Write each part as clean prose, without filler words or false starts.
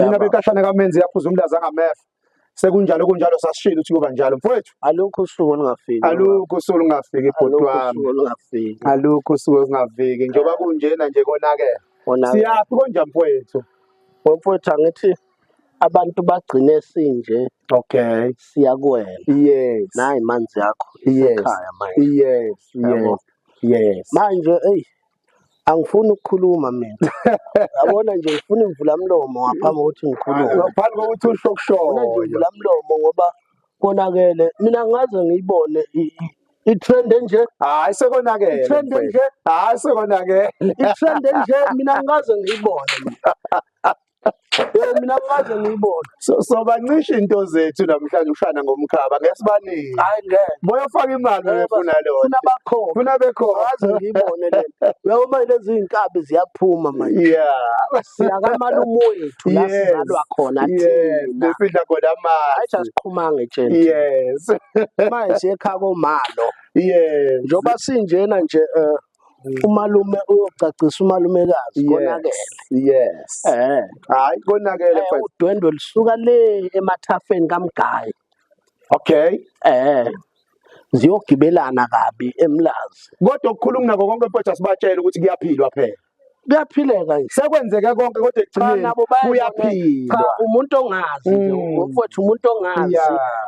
Nina Siyabonga. Benkashana kaMenzi yaphuza umlazi angamefa. Sekunjalo kunjalo, sasishilo ukuthi kuba njalo, mfowethu. Alukho usuku olungafiki. Alukho usuku olungafiki, bhuti Alukho wami. usuku olungafiki. Alukho usuku olungafiki, njengoba kunjena nje konakele. Konakele. Siyaphi konja, mfowethu? Mfowethu, angithi abantu bagcine sinje, siya kuwena. Nayi manzi yakho isekhaya manje. Yabo. Manje eyi, angifuni ukukhuluma mina. Yabona nje, ngifuna imvulamlomo ngaphambi kokuthi ngikhulume. Ngaphambi kokuthi usho Ngifuna nje kushoyo. imvulamlomo ngoba konakele. Mina ngaze ngiyibone i-trend enje. Hayi, sekonakele. I-trend mfowethu. enje. Hayi, sekonakele. I-trend enje mina ngaze ngiyibone mina. Yebo, mina ngaze ngiyibone. So bancisha into zethu namhlanje ushana ngomkhaba ngesibaningi. Hayi, ngeke. Boyofaka imali befuna lona. Funa bakhona. Funa bekhona. Ngaze ngiyibone le. Uyabona, lezi iy'nkabi ziyaphuma manje. Siyakamalume wethu la sizalwa khona thina. Besidla khona Hayi, amasi. asiqhumanga etsheni. Manje siye ekhaya komalo. Njengoba sinjena nje, umalume uyocacisa umalumekazi, konakele. Hayi, konakele, mfowethu. Udwendwe lusuka le emathafeni kaMgayi. Ziyogibelana kabi eMlazi. Kodwa okukhuluma nako konke, mfowethu, asibatshele ukuthi kuyaphilwa phela. Kuyaphileka nje. Sekwenzeke konke, kodwa Cha, ekugcineni nabo bayayibona. Cha, kuyaphilwa. umuntu ongazi nje, mfowethu, umuntu ongazi.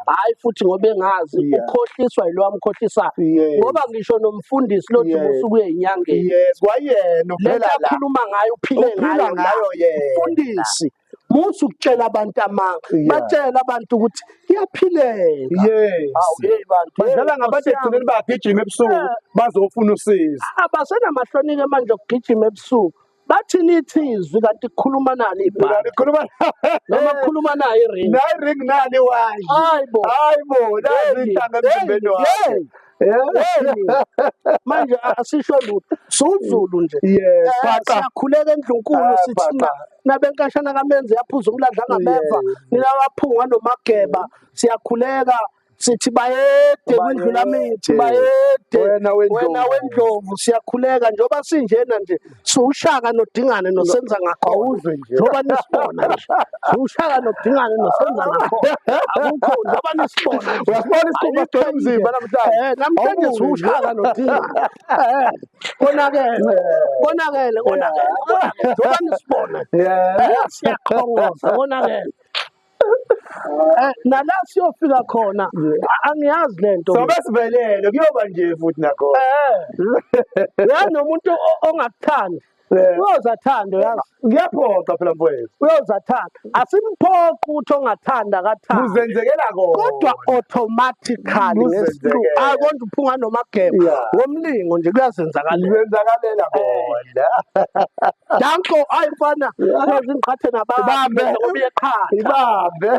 Hayi, futhi ngoba engazi, ukhohliswa yilo amkhohlisayo. Ngoba ngisho nomfundisi lothi usuke eyinyangeni. Yes, kwayena Lento uphela la. akhuluma ngayo uphile Uphila ngayo la. ngayo yena. Mfundisi, musu ukutshela abantu amanga. Batshela abantu ukuthi kuyaphileka. Hawu, hey bantu. Badlala Hey, ngabantu, Nkosi yami. ekugcineni bagijima ebusuku bazofuna usizo. Abasenamahloni-ke manje okugijima ebusuku. Bathi nithi izwi, kanti kukhuluma nani ibhanga? Khuluma Noma kukhuluma nayo iringi. Nayi ring, nali wayi. Hayi bo. Hayi bo, nazi Hey, intanga emzimbeni wakhe. hey, hey. Manje asisho lutho. Suzulu nje. Phaqa. Siyakhuleka endlunkulu, Ah, sithi phaqa. nabenkashana kaMenzi yaphuza umladla ngameva. Nina baphunga nomageba. Siyakhuleka sithi bayede kwindlulamithi, bayede. Wena wendlovu. Wena wendlovu, siyakhuleka njengoba sinjena nje, siwushaka nodingane nosenza ngakhona. Awuzwe nje. Njengoba nisibona nje, siwushaka nodingane nosenza ngakhona, akukho njengoba nisibona nje. Uyasibona isikhumba sigcwele umzimba namhlanje. Namhlanje Awubuke nje. siwushaka nodingane. Konakele, konakele, konakele, konakele, njengoba nisibona nje. Siyakhongoza, konakele. Nala siyofika khona, angiyazi lento. Sobe sivelele, kuyoba nje futhi nakhona. Uyazi nomuntu ongakuthandi uyozathanda, uyazi. Kuyaphoqa phela, mfowethu. Uyozathanda, asimphoqi ukuthi ongathanda akathanda. Kuzenzekela kona. Kodwa automatically ngesilungu Kuzenzekela. akonje uphunga nomageba ngomlingo nje, kuyazenzakalela. Kuzenzakalela kona. Danko, hayi mfana, yazi ngiqhathe nabantu Ibambe. ngoba iyeqhatha. Ibambe.